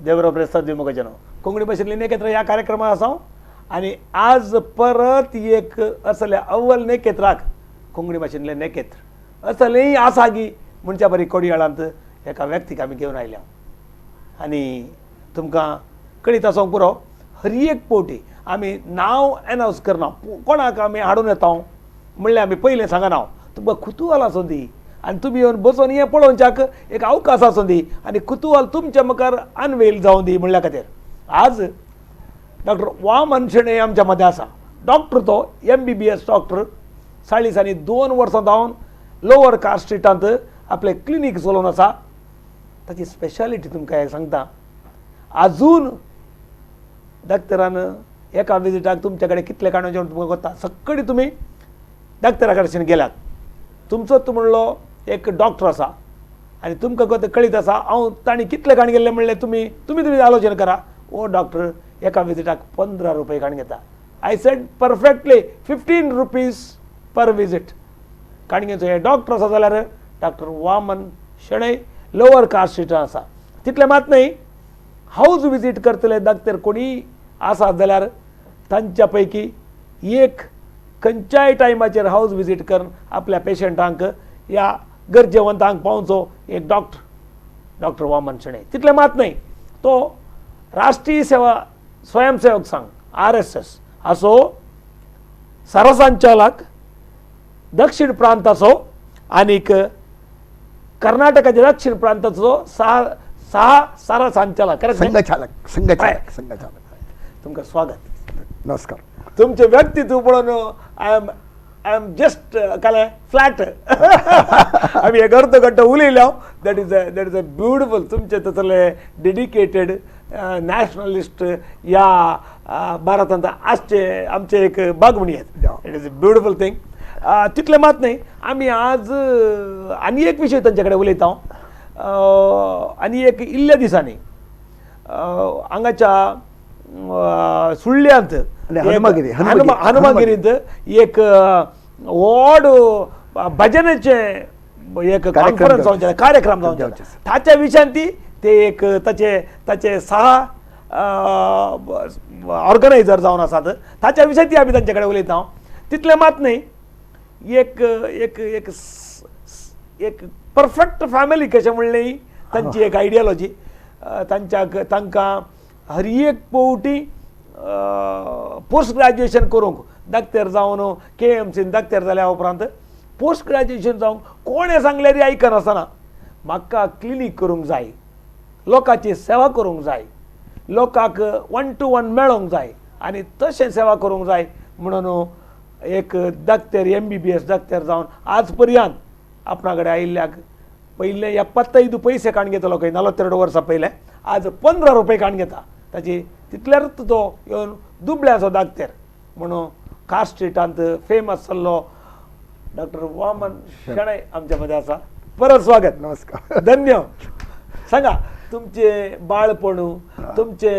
देवरो प्रेस्ताद विमुखजनो कोंकणी भाशेंतले नेकेत्र ह्या कार्यक्रमात आसा आनी आज परत एक असले अव्वल नेकेत्राक कोंकणी भाशेंतले नेकेत्र असलेय आसा गी म्हणच्या बरी कोडयाळांत एका व्यक्तीक आमी घेवन आयल्या आनी तुमकां कळीत आसूंक पुरो. हर एक पवटी आमी नांव एनावन्स करना, कोणाक आमी हाडून येता म्हणल्यार आमी पयलें सांगना. तुमकां कुतूहल आसूं दी आनी तुमी येवन बसून हें पळोवच्याक एक अवकाश आसूं दी आनी कुतूहल तुमच्या मुखार अनवेल जावं दी म्हणल्या खातीर आज डॉक्टर वामन शेणै आमच्या मदें आसा. डॉक्टर तो MBBS doctor, 40 आनी 2 वर्सां जावन लोवर कार स्ट्रिटांत आपलें क्लिनीक चलोवन आसा. ताची स्पेशालिटी तुमकां सांगता. आजून डॉक्टरान एका विजिटाक तुमच्या कडेन कितले काणून जेवण तुमकां कोत्ता, सगळी तुमी डॉक्टरा कडेन गेल्यात. तुमचो तूं म्हणलो एक डॉक्टर आसा आनी तुमकां कळीत आसा हांव तांणी कितले काण गेल्ले म्हणलें तुमी तुमी तुमी आलोचन करा. ओ डॉक्टर एका विजिटाक 15 रुपये काण घेता. I said perfectly 15 rupees per visit काण घेवचो. हे डॉक्टर आसा जाल्यार doctor Waman Shenoy Lower Car स्ट्रिटान आसा. तितलें मात न्हय, हावज विजीट करतले डॉक्टर कोणी आसात जाल्यार तांच्या पैकी एक खंयच्याय टायमाचेर हावज विजीट करून आपल्या पेशंटांक या गरजेवंतांक पावचो एक डॉक्टर, डॉक्टर वामन शेणै. तितलें मात न्हय, तो राष्ट्रीय सेवा स्वयंसेवक संघ RSS असो सरसंचालक दक्षिण प्रांताचो आनीक कर्नाटकाच्या दक्षिण प्रांताचो 6 सरसंचालक, संघचालक संघचालक संघचालक. तुमकां स्वागत. नमस्कार. तुमचें व्यक्तित्व पळोवन I am just काल फ्लॅट. आमी एक अर्द घंटो उलयल्या. That is a beautiful तुमचे तसले डेडिकेटेड नॅशनलिस्ट ह्या भारतांत आसचे आमचे एक बाग म्हणयेत. It is a beautiful thing. तितलें मात न्हय, आमी आज आनी एक विशय तांचे कडेन उलयता. आनी एक इल्ल्या दिसांनी हांगाच्या सुळ्यांत हनुमागिरींत एक व्हड भजनाचें एक कॉन्फरन्स जावचें, कार्यक्रम जावचें. ताच्या विशयान ती ते एक ताचे ताचे 6 ऑर्गनायझर जावन आसात. ताच्या विशयान ती आमी तांचे कडेन उलयता. तितलें मात न्हय, एक एक एक एक परफेक्ट फॅमिली कशें म्हणलें तांची एक आयडियोलॉजी. तांच्या तांकां हर एक पवटी पोस्ट ग्रॅज्युएशन करूंक डॉक्टर जावन KMCन डॉक्टर जाल्या उपरांत पोस्ट ग्रॅज्युएशन जावंक कोणें सांगल्यार आयकनासतना म्हाका क्लिनीक करूंक जाय, लोकांची सेवा करूंक जाय, लोकांक 1 to 1 मेळोंक जाय आनी तशें सेवा करूंक जाय म्हणून एक डॉक्टर MBBS doctor जावन आज पर्यंत आपणा कडेन आयिल्ल्याक पयलें 75 पयशे काण घेतलो खंय 42 वर्सां पयलें, आज 15 रुपये काण घेता. ताची तितल्यारूच तो येवन दुबळ्याचो डॉक्टर म्हणून कार स्ट्रिटांत फेमस जाल्लो डॉक्टर वामन शेणै आमच्या मदें आसा. परत स्वागत. नमस्कार. धन्य. सांगा तुमचे बाळपण, तुमचे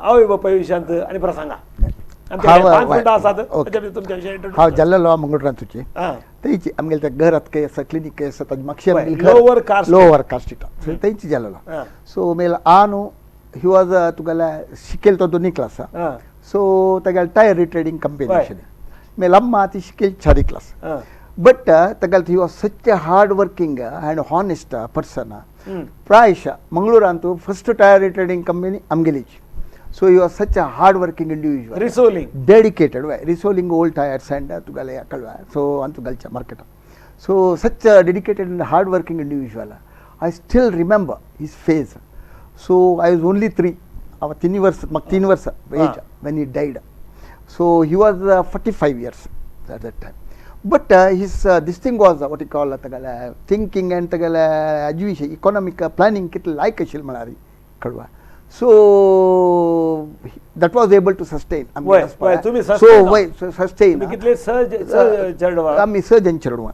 आवय बापाय विशयांत आनी परत सांगा. हांव जाल्लो मंगळुरांतूची तेंची आमगेले त्या घरात खंय आसा क्लिनीक खंय आसा ताजी मागशी लोवर कार स्ट्रिटान तेंची जाल्लो. सो मागीर आनु he was तुगेले शिकेल तो 2 क्लास. सो तागेले टायर रिट्रेडिंग कंपनी आशिल्ली. मागीर अम्मा ती शिकेल 4 क्लास. बट तागेले he was such a hard working and honest person. प्रायश मंगळुरांतू first tyre retreading company आमगेलीची. So you are such a hard working individual. Resoling. Dedicated, resoling old tires and तुगेले कळवा. So अंतु गलच्या मार्केटा. So such a dedicated and hard working individual. I still remember his face. So I was only 3, our 3 वर्स, म्हाका 3 वर्सां age when he died. So he was 45 years at that time. But his this thing was what you call तागेले thinking and तागेले education economic planning कितलें लायक आशिल्लें म्हळ्यार कळवा. So that was able to sustain. So why sustain? कितले चेडवां? आमी 6 जण चेडवां.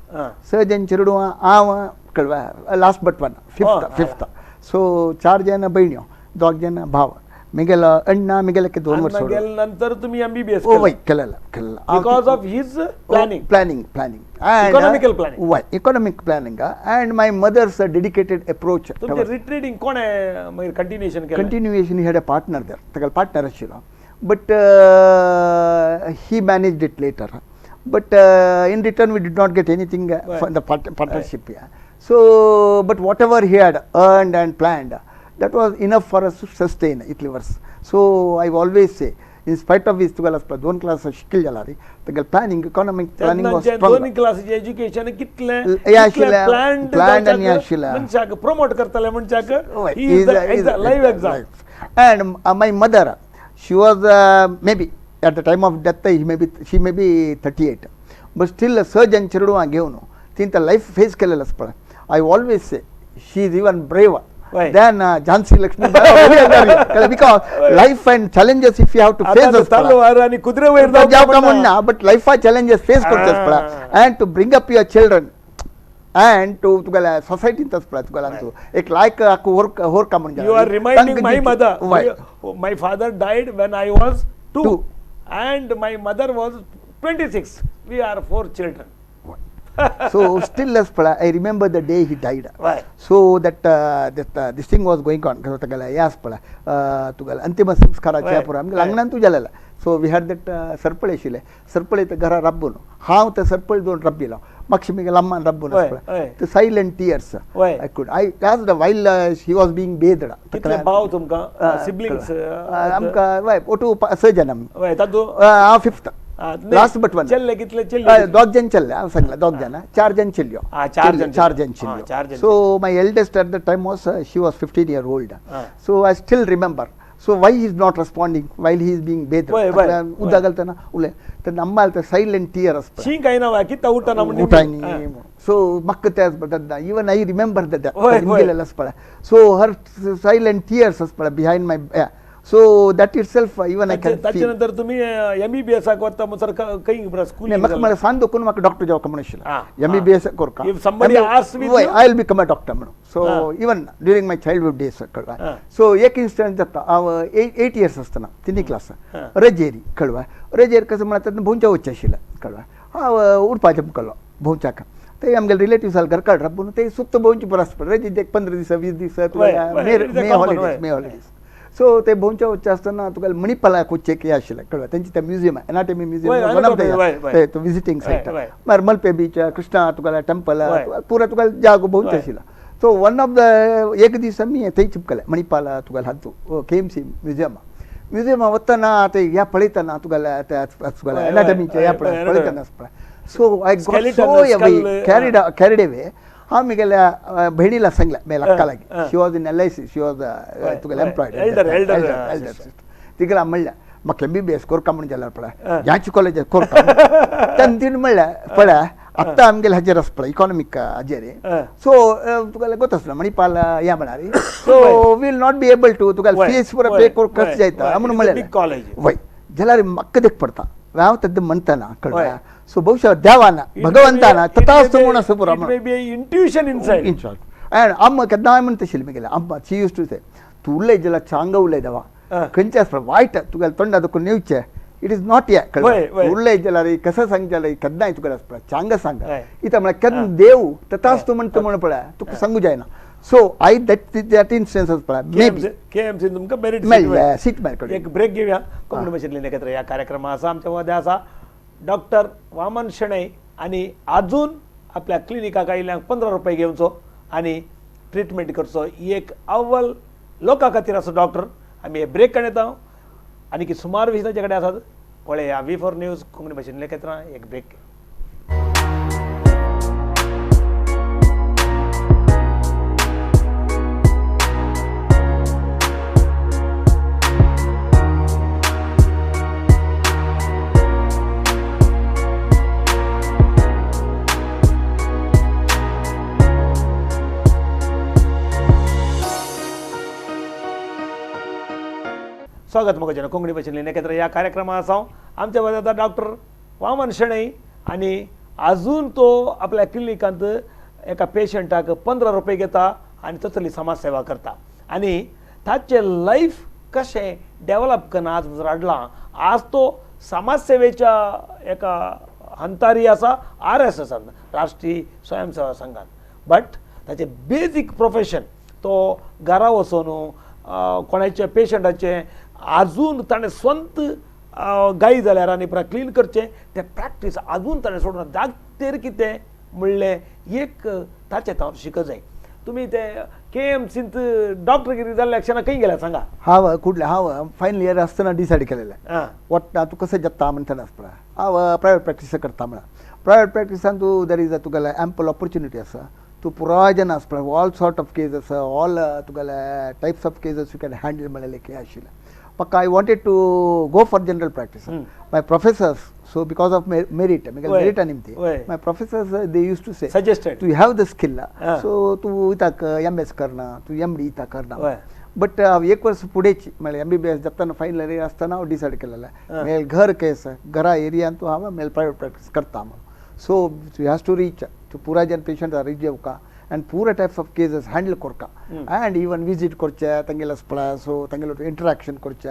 6 जण चेडवां हांव कळवा last but one fifth. So 4 जण भयण्यो, 2 जण भाव. मिगेलो अण्णा मिगेले 2 वर्स गेले नंतर तुम्ही एमबीबीएस वय केलेला केलेला because of his planning planning planning and economical planning वय economic planning and my mother's dedicated approach. तुमचे रिट्रीटिंग कोण आहे मागीर कंटिन्युएशन केलें? Continuation he had a partner there, ताका पार्टनर आशिल्लो, but he managed it later, but in return we did not get anything from the partnership. So but whatever he had earned and planned, that was enough for us to sustain इतले वर्स. So I always say in spite of his तुगेलो 2 class शिकले जाल्यार तुगेलो planning, economic planning was strong. 2 क्लासीचें education कितलें planned आनी आशिल्लें मनशाक प्रमोट करतले मनशाक, he is the live example. And my mother, she was maybe at the time of death he may be, she may be 38, but still surgeon चेडवां घेवन तिणें ते लायफ फेस केलेलें आसा पळय. I always say she is even braver than Jhansi Lakshmi Bai, because life and challenges if you have to face us तलवार आणि कुत्रे वयर जावका म्हणना, but life challenges face करचे पळय, and to bring up your children and to तुगेल्या सोसायटींत पळय तुगेल्या एक लायक होरका म्हणजे. You are reminding my mother. My father died when I was 2 and my mother was 26. We are 4 children. So still as पळय, I remember the day he died. So that this thing was going on, तुगेल्या हें आसा पळय तुगेल्या अंतिम संस्काराच्या पुरो आमगे लग्नान तूं जालेला. सो we had that सरपळे आशिल्ले, सरपळे ते घरा राबून हांव ते सरपळे दोन रब्बिलो, मागशी मागीर अम्मान रब्बून आसा पळय, ते silent tears I could I asked while he was being bathed. कितले भाव तुमकां, सिबलिंग्स? आमकां वय ओटू 6 जाण आमी. वय तातूंत हांव 5th, last but one. चल्ले कितले चल्ले? 2 जण चल्ले, हांव सांगलें 2 जाण, 4 जण चल्ल्यो, 4 जण चल्ल्यो. So my eldest at the time was, she was 15 year old. So I still remember. So why he is not responding while he is being bathed? उदक घालतना उलय तेन्ना अम्मा ते सायलंट टियर आसता, शी काय ना कित्याक उठना म्हणून उठायनी. सो म्हाका ते आसता, इवन I remember that गेलेलें आसा पळय. सो हर सायलंट टियर्स आसा पळय behind my, so that itself even I can feel. ताचे नंतर तुम्ही एमबीबीएस आक वता म्हणसर खंय स्कूल? म्हाका म्हळ्यार सान दोकून म्हाका डॉक्टर जावका म्हणून आशिल्लें, एमबीबीएस करका, If somebody asks with you, I will become a doctor म्हणून. So even during my childhood days कळवा. सो एक इन्स्टंट जाता, हांव 8 इयर्स आसतना 3 क्लास रजेरी कळवा, रजेर कसं म्हळ्यार तेन्ना भोंवच्या वचचें आशिल्लें कळवा. हांव उडपाचें मुखाल्लो भोंवच्याक, ते आमगेले रिलेटिव्स आसले घरकाड राबून ते सुक्त भोंवचे पुरो आसता रजे, एक 15 दिसा 20 दिसा मे हॉलिडेज, मे हॉलिडेज. सो ते भोंवच्या वचचें आसतना तुका मणिपालाक वचचें एक हें आशिल्लें कळ्ळें, तेंचे ते museum, anatomy museum one of the visiting site. मागीर मलपे बीच, कृष्णा तुका टेम्पल, पुरा तुका जागो भोंवचें आशिल्लो. सो वन ऑफ the एक दीस आमी थंय चिपकले मणिपाल तुका हातू KMC म्युझियमा, म्युझियमा वतना ते ह्या पळयतना तुका तुका एनाटॉमीचें ह्या पळयतना पळय. So I got so away carried away. हांव म्हगेल्या भयणीला सांगलें, म्हगेल्या अक्का लागीं, she was in LIC, she was तुगेलें एम्प्लॉयड एल्डर सिस्टर. तिगेल्या म्हणलें म्हाका एमबीबीएस कोरका म्हणून जाल्यार पळय ह्याच कॉलेजात कोरका. तेन्ना तिणें म्हणलें पळय आत्तां आमगेले हाजेर आसा पळय इकॉनॉमीक हाजेर, सो तुगेलें गोत आसलो मणिपाल ह्या म्हळ्यार, so will not be able to तुगेले फीस पुरो पे करूंक कशें जायता म्हणून म्हणलें. वय जाल्यार म्हाका देख पडटा हांव तेन्ना म्हणटना कळ्ळें. सो बहुशः देवाना भगवंताना तथास्तु म्हूण आसा पुरो इंट्युशन इनसायड. अँड अम्मा केन्नाय म्हणटा आशिल्ली म्हगेले अम्मा, शी यूज टू से तूं उलय जाल्यार चांग उलय देवा, खंयचें आसता वायट तुगेलें तोंडा दुखून येवचें, it is not या कळ्ळें. उलय जाल्यार कसं सांगचें जाल्यार केन्नाय तुगेलें आसता चांग सांग, इत्याक म्हळ्यार केन्ना देव तथास्तु म्हणटा म्हूण पळय तुका सांगू जायना. So I that instance पळय मे बी केएमसी तुमकां मेरीट मेळ्ळें, सीट मेळ्ळें. एक ब्रेक घेवया. कोंकणी भाशेंतली नेकेत्र ह्या कार्यक्रमा आसा, आमच्या मदें आसा डॉक्टर वामन शणै, आनी आजून आपल्या क्लिनिकाक आयिल्ल्यांक 15 रुपये घेवचो आनी ट्रिटमेंट करचो एक अव्वल लोकां खातीर आसा डॉक्टर. आमी हे ब्रेक काडटा आनी की सुमार विशय ताचे कडेन आसात. पळया V4 news Konkani भाशेंतलें नेकेत्रां, एक ब्रेक. स्वागत मगो जन कोंकणी भाशेंतली नेकेत्र ह्या कार्यक्रमा आसा. आमच्या बरोबर डॉक्टर वामन शणै, आनी अजून तो आपल्या क्लिनिकांत एका पेशंटाक 15 रुपये घेता आनी तसली समाजसेवा करता, आनी ताचे लायफ कशें डेवलप करून आज हाडलां. आज तो समाजसेवेच्या एका हंतारी आसा RSSान, राष्ट्रीय स्वयंसेवा संघान. बट ताचें बेजीक प्रोफेशन तो घरा वचून कोणाच्या पेशंटाचें आजून ताणें स्वंत गाय जाल्यार आनी पुरा क्लीन करचें तें प्रॅक्टीस आजून ताणें सोडून दाखतेर कितें म्हणलें एक ताचें हांव शिकत जाय. तुमी ते KMCंत डॉक्टरगिरी जाल्ल्या क्षणा खंय गेल्या सांगा? हांव कुडले हांव फायनल इयर आसतना डिसायड केलेलें वट्टा तूं कशें जाता म्हणटना आसता हांव प्रायवेट प्रॅक्टीस करता म्हळ्यार प्रायवेट प्रॅक्टिसान तूं there is तुगेलें एम्पल ऑपॉर्च्युनिटी आसा, तूं पुराय जेन्ना आसता all sort of cage all तुगेले types of cases you can handle म्हणलें की आशिल्लें. पक्का I wanted to go for general practice. My professors, so because of merit, merit निमती my professors they use to say suggested to have the skill, so तूं इताक MS करना, तूं MD इता करना. But हांव एक वर्स फुडेंच म्हळ्यार MBBS जातना फायनल इयर आसतना हांव डिसायड केलेलें मेल घर केस घरा एरियान तूं हांव मेल प्रायवेट प्रॅक्टीस करता म्हणून. So you has to reach तूं पुराय जन पेशंट रीच येवका आनी पुरा टायप्स ऑफ केजीस हँडल करका आनी इवन विजीट करचे तांगेले आसपळा, सो तांगेले इंटराक्शन करचे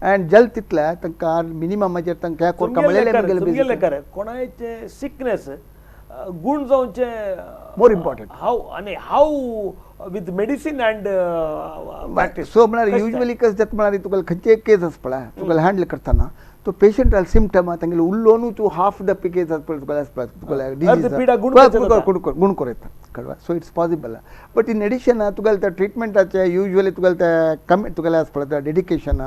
आनी जल तितले तांकां मिनिममाचेर तांकां हें करका म्हणलें. कोणायचे सिकनेस गुण जावचे मोर इम्पॉर्टंट हाव आनी how with medicine and practice. So म्हळ्यार युजली कशें जाता म्हळ्यार तुका खंयचे केस आसपळा तुका हँडल करतना तो पेशंट सिमटम तांगेले उल्लोनू तूं हाफ the case तुका आसपळा तुका डिजीज गुण कर येता कळवा. So it's possible but in addition तुगेले त्या ट्रिटमेंटाचे युजली तुगेले ते कमी तुगेले आसपळा त्या डेडिकेशन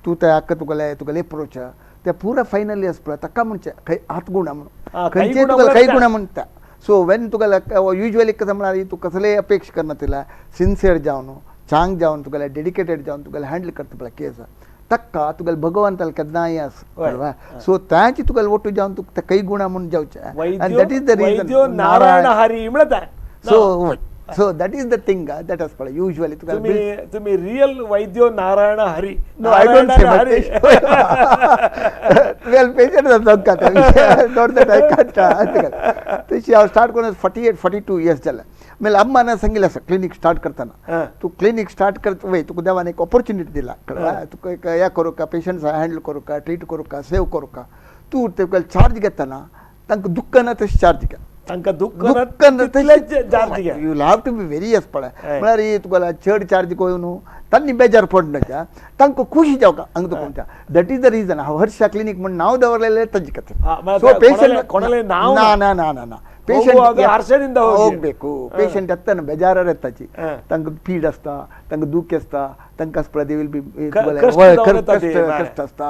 तूं ते आक्क तुगेले तुगेले एप्रोच ते पुरा फायनली आसपळा ताका म्हणचे खंय हात गुणा म्हणून खंयचे तुगेले काही गुणा म्हणटा. सो when तुगेले युजली कशें म्हळ्यार तूं कसलेय अपेक्षा करना तिला सिन्सियर जावन चांग जावन तुगेले डेडिकेटेड जावन तुगेले हँडल करता पळय केस तक्का तुगेले भगवंताल केन्नाय आस कळवा. सो तांची तुगेले ಒಟ್ಟು जावन तुका काही गुणा म्हणून जावचे आनी that is the reason Narayana Hari म्हणता. So so that is the thing that as पळय युजली तुका तुमी real Vaidya Narayana Hari. No, I don't say Hari. Well patient जाता not that I can't. तशी हांव स्टार्ट करून 48 42 years जालें. मागीर अम्मान सांगिल्लें आसा क्लिनीक स्टार्ट करतना तूं क्लिनीक स्टार्ट करता वय तुका देवान एक ऑपॉर्च्युनिटी दिला कळ्ळा, तुका एक हें करूंक पेशंट्स हँडल करूंक ट्रीट करूंक सेव करूंक तूं तुका चार्ज घेतना तांकां दुख्ख ना तशें चार्ज घे, तांकां दुख्ख ना तितलेंच चार्ज घे. You have to be very as पळय म्हळ्यार तुका चड चार्ज करून न्हू तांणी बेजार पडना, तांकां खुशी जावका हांगा तुका म्हणटा. That is the reason हांव हर्षा क्लिनीक म्हूण नांव दवरलेलें ताजे खातीर. सो पेशंट कोणाले नांव ना ना ना ना ना पेशंट हर्षದಿಂದ ಹೋಗಬೇಕು. ಪೇಷಂಟ್ ಎತ್ತನ ಬೇಜಾರ ಎತ್ತಾಚಿ ತಾಂಕ ಪೀಡ್ ಆಸ್ತಾ ತಾಂಕ ದುಃಖ ಆಸ್ತಾ ತಾಂಕ ಆಸ್ಪಳ they will be ಕಷ್ಟ ಆಸ್ತಾ.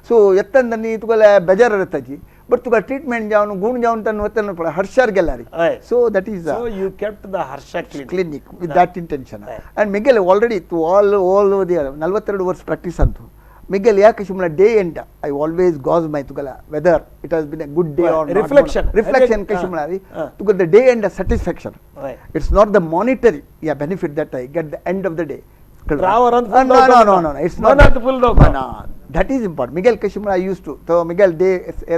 ಸೊ ಎತ್ತಂದ ತುಗಲೆ ಬೇಜಾರ ಎತ್ತಾಚಿ ಬಟ್ ತುಗ ಟ್ರೀಟ್ಮೆಂಟ್ ಜಾವನು ಗುಣ ಜಾವನು ತನ್ನ ಒತ್ತನ ಹರ್ಷಾರ್ ಗೆಲ್ಲಾರಿ. So that is so you kept the Harsha clinic with that intention. And Miguel already to all all the 42 ವರ್ಷ ಪ್ರಾಕ್ಟೀಸ್ ಅಂತು ಮಿಗೆಲ್ ಯಾಕೆ ಸುಮ್ಮನೆ day end I always goes my ತುಗಲ whether it has been a good day or reflection reflection ಕಶುಮಲಾರಿ ತುಗಲ್ the day end satisfaction. It's not the monetary yeah benefit that I get the end of the day. No no no no it's not that is important. Miguel ಕಶುಮಲ I use to तो ಮಿಗೆಲ್ day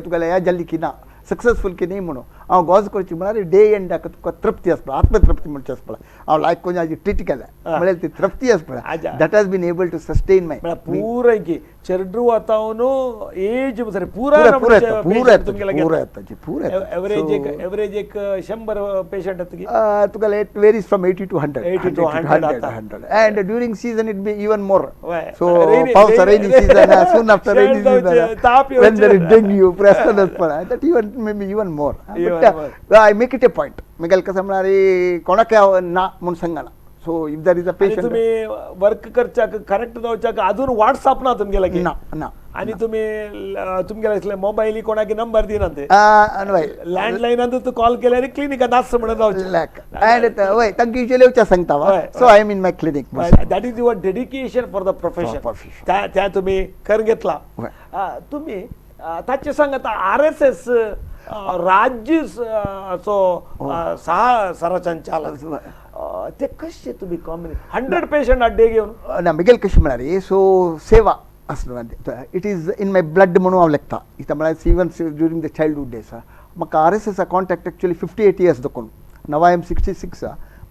ತುಗಲ ಯಾ ಜಲ್ದಿ ಕಿನಾ successful की न्ही म्हणून हांव gauge करची म्हळ्यार day एंडाक तुका तृप्ती आसपा आत्मतृप्ती म्हणची आसपा हांव लायक कोण आजी ट्रीट केल्या म्हळ्यार ती तृप्ती आसपा that has been able to sustain my पूरा की चेरड्रू आतावनो एज सर पूरा पूरा पूरा पूरा पूरा एवरेज एक एवरेज एक 100 पेशंट आत की तुका it varies from 80 to 100 80 to 100 and during season it be even more. So पावसा rainy season soon after rainy season when there is dengue प्रश्न आसपा that even maybe even more. But I make it a point. Miguel कसं म्हळ्यार कोणाक ना म्हूण सांगना. So if there is a patient तुम्ही वर्क करच्याक करेक्ट जावच्याक अजून व्हॉट्सअप ना तुमगेले की ना ना आनी तुम्ही तुमगेले मोबायल कोणाक नंबर दिना ते लँडलायनान तू कॉल केल्यार क्लिनिकात आसा म्हणून जावचें अँड वय तांकां युजली येवचें सांगता. So I am in my clinic. That is your dedication for the profession. त्या तुम्ही कर घेतला. तुम्ही ताचे सांगता RSS राज्य सो सहा सरसंचालक ते कशे तुम्ही कॉम्बिने 100 पेशंट अड्डे घेवन ना मिगेल कशें म्हळ्यार सो सेवा आसलो it is in my blood म्हणून हांव लेखता इथं म्हळ्यार even during the childhood days म्हाका RSS contact actually 58 years दाखोवन now I am 66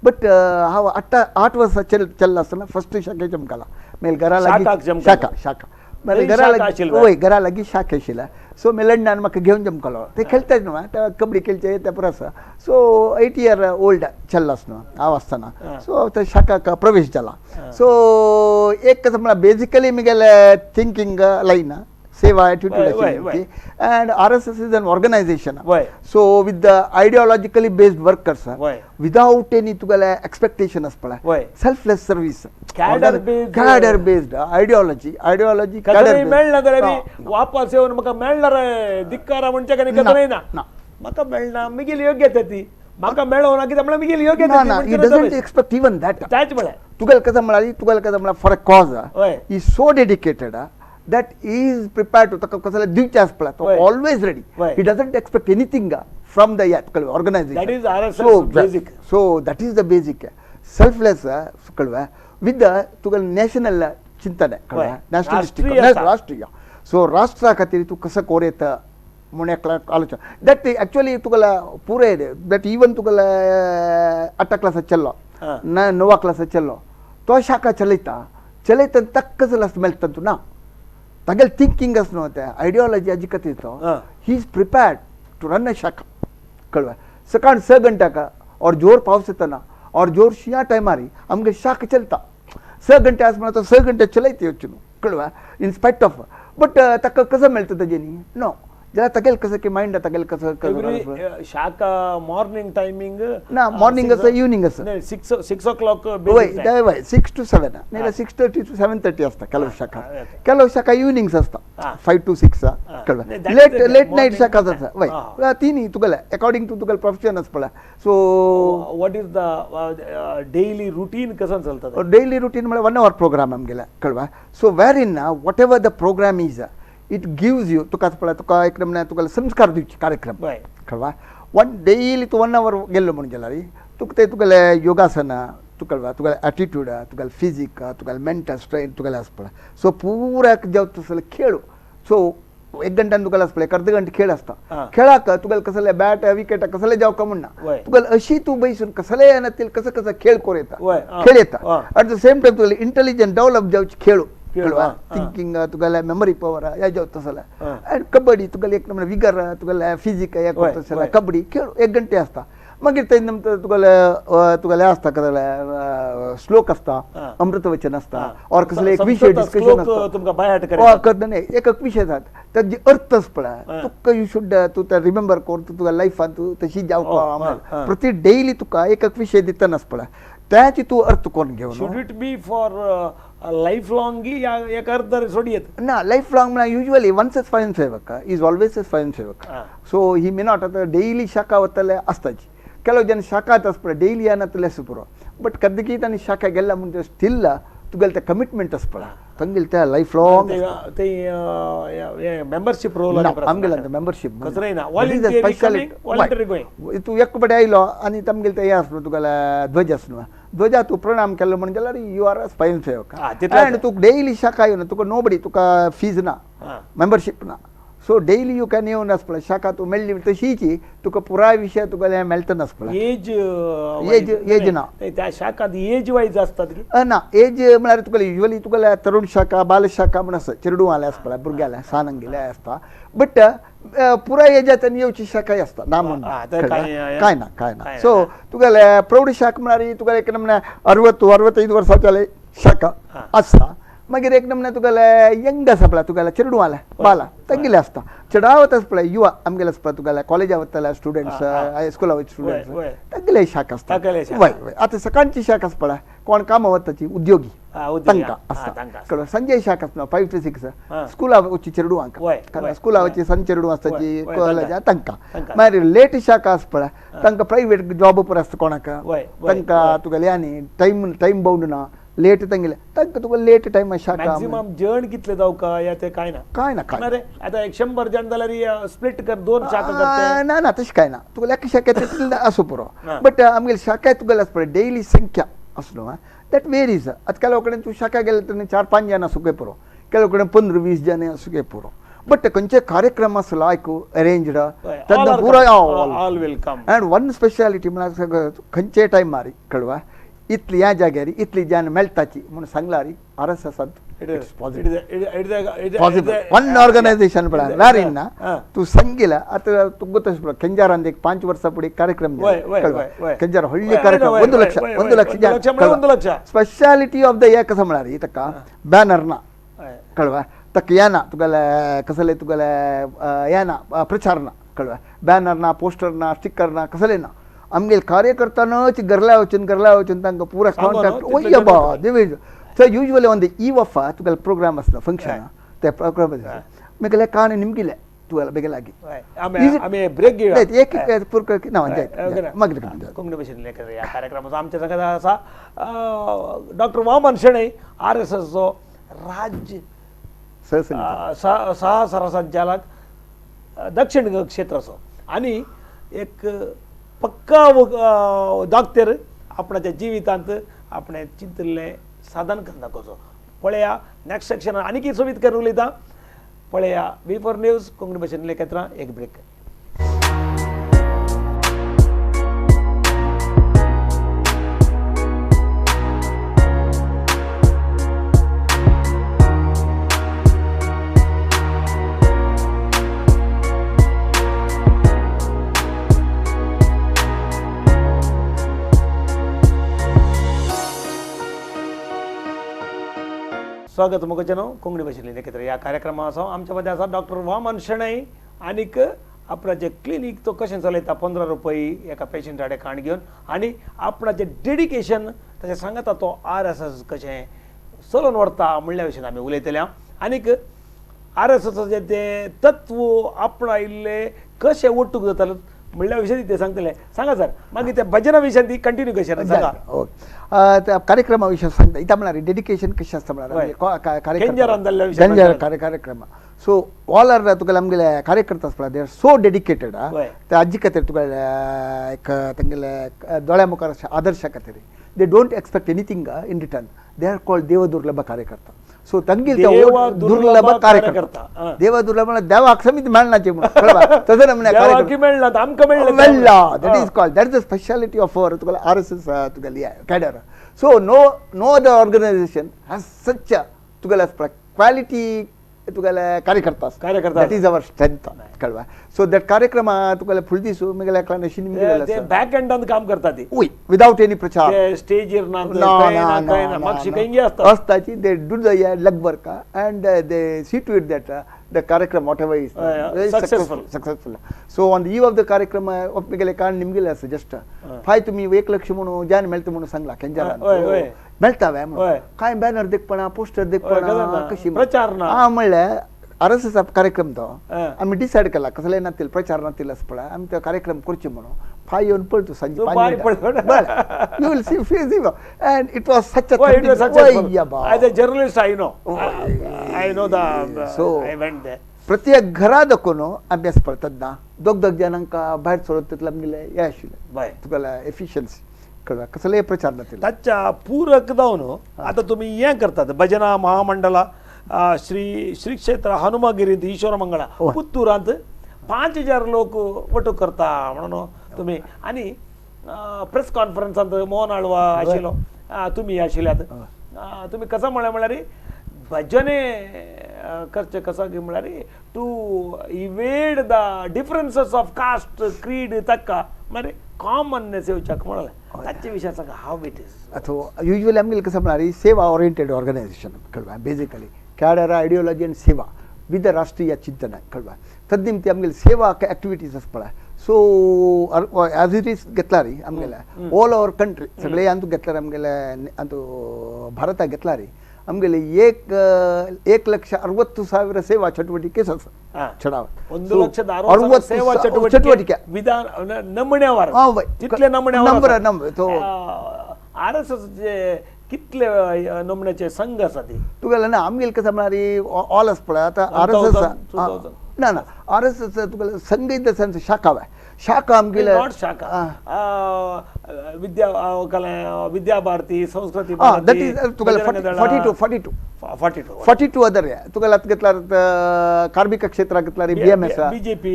बट हांव 8 वर्सां चल्ला आसतना फस्ट शाखे जमकाला मागीर घरा लागीं शाखा शाखा मागीर घरा लागीं वय घरा लागीं शाखा आशिल्ल्या. सो मेलंडान म्हाका घेवन जमकालो ते खेळटाच न्हू ते कबड्डी खेळचे ते पुरो आसा. सो 8 इयर ओल्ड चल्ला न्हू हांव आसतना. सो ते शाखाक प्रवेश जाला. सो एक कसं म्हळ्यार बेजिकली म्हगेले थिंकींग लायन सेवा attitude आशिल्ली and RSS is an organisation. So with the ideologically based workers without any तुगेले एक्सपेक्टेशन आसपा selfless service cadre based ideology ideology मेळना जाल्यार वापस येवन म्हाका मेळना रे धिक्कारा म्हणचे आनी कदरय ना म्हाका मेळना म्हगेली योग्यता ती म्हाका मेळोवना कित्याक म्हळ्यार म्हगेली योग्यता ना. He doesn't expect even that. त्याच म्हळ्यार तुगेले कसं म्हळ्यार तुगेले कसं म्हळ्यार for a cause he so dedicated that he is prepared to ताका कसले दिवचें आसपा तो always ready. He doesn't expect anything from the organisation. That is RSS basic. So that is the basic selfless कळवे विथ the तुगेले national चिंतन कळवे नॅशनलिस्टीक राष्ट्रीय. सो राष्ट्रा खातीर तूं कसो कोर येता म्हूण एक आलोचना that actually तुगेले पुराय that even तुगेले 8 क्लासाक चल्लो ना 9 क्लासाक चल्लो तो शाखा चलयता चलयता ताका कसो मेळटा तूं ना तागेले थिंकींग आसा न्हू तें आयडियोलॉजी हाजी खातीर तो he is prepared to run a शाखा कळवे सकाळ 6 घंट्याक और जोर पावस येतना और जोर शिंया टायमार आमगे शाखा चलता 6 घंटे आसा म्हणल्यार तो 6 घंटे चलयता येवचें न्हू कळवे इन स्पायट ऑफ बट ताका कसो मेळटा तेजें न्ही नो जाल्यार तागेले कसं की मायंड तागेले कसं शाखा मॉर्निंग टायमिंग ना मॉर्निंग आसा इवनिंग आसा 6 o'clock वय वय 6 to 7 नाल्यार 6:30 to 7:30 आसता ಕೆಲವು शाखा ಕೆಲವು शाखा इवनिंग्स आसता 5 to 6 कळ्ळें लेट लेट नायट शाखा आसता वय तिनी तुगेले अकॉर्डिंग टू तुगेले प्रोफेशन आसता पळय. So what is the daily routine कसं चलता? डेली रुटीन म्हळ्यार 1 our programme आमगेले कळ्ळें. So wherein whatever the programme is it gives you तुका पळय तुका एक नमूने तुका संस्कार दिवचे कार्यक्रम कळवा वन डेली तूं 1 our गेल्लो म्हणून जाल्यार तुका ते तुगेले योगासना तूं कळवा तुगेले एटिट्यूड तुगेले फिजीक तुगेले मेंटल स्ट्रेंथ तुगेले आसा पळय. सो पुरा जेवता तसले खेळ सो 1 घंट्यान तुगेले आसा पळय अर्द घंटे खेळ आसता खेळाक तुगेले कसले बॅट विकेट कसले जावका म्हणना तुगेले अशी तूं बैसून कसले येना कसं कसं खेळ करूं येता खेळ येता एट the same time तुगेले इंटेलिजंट डेवलप जावचे खेळ कळवा थिंकींग तुगेले मेमरी पवर हे जावता तसले आनी कबड्डी तुगेले एक नंबर विगर तुगेले फिजीक हे करता तसले कबड्डी खेळ 1 घंटे आसता. मागीर ते नंतर तुगेले तुगेले आसता कसले श्लोक आसता अमृतवचन आसता और कसले एक विशय डिस्कशन आसता एक एक विशय जाता ताजे अर्थ आसा पळय तुका you should तूं ते रिमेंबर करून तूं तुका लायफान तूं तशी जावपा प्रति डेली तुका एक एक विशय दितना आसा पळय त्याची तूं अर्थ करून घेवन should it be for life long या एक अर्ध सोडयेत ना लायफ लॉंग म्हळ्यार युजली वन्स अ स्वयंसेवक is always अ स्वयंसेवक. सो he may not आतां डेली शाखा वतले आसताची ಕೆಲವು ಜನ ಶಾಖಾ आसता पळय डेली येनातले आसा पुरो बट कदकी तांणी शाखा गेल्या म्हणजे स्टील तुगेले ते कमिटमेंट आसा पळय तांगेले ते लायफ लॉंग ते मेंबरशीप रोल आमगेले मेंबरशीप व्हॉलंटरी तूं एक कडेन आयलो आनी तामगेले ते हें आसलो तुगेले ध्वज आसलो ध्वजा तूं प्रणाम केलो म्हणून जाल्यार you are अ स्वयंसेवक आनी तुका डेली शाखा येवन तुका नोबडी तुका फीज ना मेंबरशीप ना. सो डेली you can येवन आसा पळय शाखा तूं मेळ्ळी तशीची तुका पुराय विशय तुका मेळटा आसा पळय. एज एज एज ना त्या शाखात एज वायज आसता ना एज म्हळ्यार तुका युजली तुका तरुण शाखा बाल शाखा म्हण आसा चेडूं आले आसा पळय भुरग्याले सानंगेले आसता बट पुराय एजात आनी येवची शाखाय आसता ना म्हणून काय ना काय ना. सो तुगेले प्रौढ शाखा म्हळ्यार तुका एक नमूने 60 65 वर्सांचे शाखा आसता. मागीर एक नमूने तुगेले यंग आसा पळय तुगेले चेडूं आले बाला तांगेले आसता चेडावत आसा पळय युवा आमगेले आसा पळय तुगेले कॉलेजा वतले स्टुडंट्स हायस्कुला वयता स्टुडंट्स तांगेले शाखा आसता. वय वय आतां सकाळची शाखा आसा पळय कोण कामां वताची उद्योगी तांकां आसता कळ्ळें. संजय शाखा आसता 5 to 6 स्कुला वचची चेडवांक स्कुला वचची सन चेडूं आसताची कॉलेजा तांकां. मागीर लेट शाखा आसा पळय तांकां प्रायवेट जॉब पुरो आसता कोणाक तांकां तुगेले आनी टायम टायम बाउंड ना लेट तांगेले तांकां तुका लेट टायम शाखा मॅक्सिमम जण कितले जावका या ते काय ना काय ना काय रे आता 100 जण जाल्यार स्प्लिट कर 2 शाखा करते ना ना तशें काय ना तुका एका शाखेत आसूं पुरो बट आमगेले शाखा तुगेले आसा पळय डेली संख्या आसलो that varies. आतां ಕೆಲವು कडेन तूं शाखा गेले तेन्ना 4-5 जाण आसूंक पुरो ಕೆಲವು कडेन 15-20 जाण आसूंक पुरो बट खंयचे कार्यक्रम आसलो आयकू अरेंज्ड तेन्ना पुराय all will come. And one speciality म्हळ्यार खंयचे टायमार कळवा इतली ह्या जाग्यार इतली जन मेळटाची म्हणून सांगल्यार आर एस एसांत पॉसिबल वन ऑर्गनायझेशन पळय वेर इन ना तूं सांगिला आतां तुका तशें पळय केंजारान एक 5 वर्सां फुडें कार्यक्रम केंजार व्हडले कार्यक्रम 1 लक्ष 1 लक्ष जन स्पेशालिटी ऑफ the हे कसं म्हळ्यार ताका बॅनर ना कळवा ताका येना तुगेले कसले तुगेले येना प्रचार ना कळवा बॅनर ना पोस्टर ना स्टिकर ना कसले ना आमगेले कार्यकर्तानच घरला वचून घरला वचून तांकां पुरा कॉन्टॅक्ट ओय बा देवी. So usually on the eve of तुगेले प्रोग्राम आसता फंक्शन ते प्रोग्राम मेगेले काणी निमगिले तुगेले बेगीन लागीं आमी ब्रेक घेवया एक एक ना मागीर कोंकणी भाशेन लेखक ह्या कार्यक्रमाचो आमच्या संगात आसा doctor Waman Shenoy R S एसचो राज्य सह सरसंचालक दक्षिण क्षेत्राचो आनी एक पक्का डॉक्टर आपणाच्या जिवितांत आपणें चिंतिल्लें साधन करता कसो पळया नेक्स्ट सेक्शन आनीक सोबीत करून उलयता पळया V4 news Konkani भाशेन लेखत्र एक ब्रेक. स्वागत मुखजनो कोंकणी भाशेंतली लेखत्र ह्या कार्यक्रमा आमच्या मदें आसा डॉक्टर वामन शणै आनीक आपणाचें क्लिनीक तो कशें चलयता 15 रुपये एका पेशंटा कडेन काण घेवन आनी आपणाचें डेडिकेशन ताचें सांगता तो आर एस एस कशें चलोवन व्हरता म्हणल्या विशयान आमी उलयतले. आनीक आर एस एसाचें तें तत्व आपणायिल्लें कशें ओटूक जातालें म्हणल्या विशय ते सांगतले. सांगा सर मागीर त्या भजना विशयान ती कंटिन्यू कशें सांगा. ओके कार्यक्रमा विशय सांगता इता म्हळ्यार डेडिकेशन कशें आसता म्हळ्यार कार्यक्रम सो ऑल are तुगेले आमगेले कार्यकर्ता आसता they are so dedicated. ते आजी खातीर तुगेले एक तेंगेले दोळ्या मुखार आदर्शा खातीर they don't expect anything in return. They are called देवदुर्लभ कार्यकर्ता. सो तंगील दुर्लभ कार्यकर्ता देव दुर्लभ म्हळ्यार देवाक समीत मेळनाचे म्हणून तसं नमने मेळ्ळा that is called that is the speciality of our तुगेले आर एस एस तुगेली cadre. So no no other organisation has such तुगेले क्वालिटी तुगेले कार्यकर्ता कार्यकर्ता that is our strength कळवा. सो that कार्यक्रम तुगेले फुल दीस मेगेले एकल्यान बॅक एंडान काम करता ती वय विदाउट एनी प्रचार स्टेजीर ना ना मागशी खंय आसता आसताची they do the leg work and they see to it that the कार्यक्रम whatever is successful successful. So on the eve of the कार्यक्रम मेगेले काण निमगेले आसा जस्ट फाय तुमी 1 लक्ष म्हणून जान मेळटा म्हणून सांगला केंजारान मेळटा म्हणून काय बॅनर देखपणा पोस्टर देखपणा कशी प्रचार ना हा म्हणल्यार आर एस एस कार्यक्रम तो आमी डिसायड केला कसले नातील प्रचार नातील असं पळय आमी तो कार्यक्रम करचे म्हणून फाय येवन पळय तूं सांजे 5 मिनटां you will see see and it was such a as a journalist I know I know the so I went there. प्रत्येक घरा दाखोवन अभ्यास पळतात ना दोग दोग जाणांक भायर सोडत तितलें आमगेलें हें आशिल्लें तुगेलें एफिशियन्सी कळ्ळा कसलेय प्रचार नातिल्ले ताच्या पूरक जावन आतां तुमी हें करतात भजना महामंडला श्री श्री क्षेत्र हनुमागिरींत ईश्वर मंगळा पुत्तुरांत 5000 लोक वटू करता म्हणून तुमी आनी प्रेस कॉन्फरन्सांत मोहन आळवा आशिल्लो तुमी आशिल्ल्यात तुमी कसो म्हळ्यार म्हळ्यार भजने करचें कसो की म्हळ्यार to evade the differences of caste creed ताका म्हळ्यार कॉमननेस येवच्याक म्हणलें ताचे विशय सांगा how it is. अथवा युज्वली आमगेलें कसं म्हळ्यार सेवा ओरिएंटेड ऑर्गनायझेशन कळवा बेसिकली क्याडर आयडियोलॉजी आनी सेवा विद राष्ट्रीय चिंतन कळवा तद्निमित्त आमगेले सेवा एक्टिविटीज आसा पळय. सो एज it is घेतला रे आमगेले ऑल ओवर कंट्री सगळे अंतू घेतल्यार आमगेले अंतू भारताक घेतला रे आमगेले 1,60,000 सेवा ಚಟುವಟಿಕೆ ಚಡಾವ 1,60,000 ಸೇವಾ ಚಟುವಟಿಕೆ ವಿಧಾನ ನಮೂನೆವಾर तितले नमूने तो आर एस एस कितले नमुन्याचे संघ आसा ती तुगेले ना आमगेले कसं म्हळ्यार ऑल आसा पळय आतां आर एस एस ना ना आर एस एस तुगेले संघ इन the sense शाखा शाखा आमगेले not शाखा विद्या कला Vidya Bharati Sanskriti that is तुगेले 42 42 other तुगेले आतां घेतल्यार कार्मिक क्षेत्राक घेतल्यार बी एम एस बीजेपी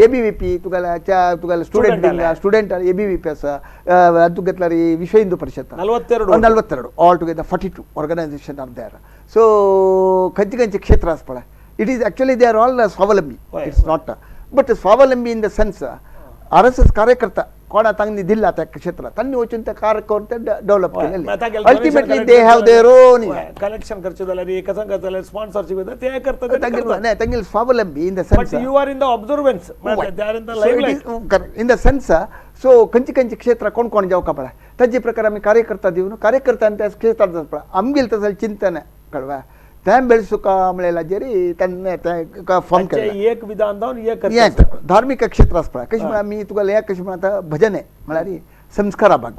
एबीवीपी तुगेले तुगेले स्टुडंट स्टुडंट एबीवीपी आसा तूं घेतल्यार Vishwa Hindu Parishad 42 all together 42 organisation are there. So खंयचे खंयचे क्षेत्र आसा पळय it is actually they are all स्वावलंबी it's not but स्वावलंबी in the sense RSS कार्यकर्ता कोणा तांणी दिल्ला त्या क्षेत्रात तांणी वचून त्या कार्य करून ते डेव्हलप केलेले ultimately they have their own collection करचे जाल्यार कसं करता स्पॉन्सरशिप ते करतात नाही तांगेले स्वावलंबी in the sense but you are in the observance they are in the limelight in the sense. So खंयचे खंयचे क्षेत्रां कोण कोण जावका पळय ताजे प्रकार आमी कार्यकर्ता दिवन कार्यकर्त्यान त्या क्षेत्रांत जाता पळय आमगेलें तसलें चिंतन कळवा तें बेळसुका म्हणल्यार तेन्ना तें फॉर्म केलें एक विधान जावन एक धार्मिक क्षेत्र आसा पळय कशें म्हळ्यार आमी तुका हें कशें म्हणटा आतां भजन म्हळ्यार संस्कारा भाग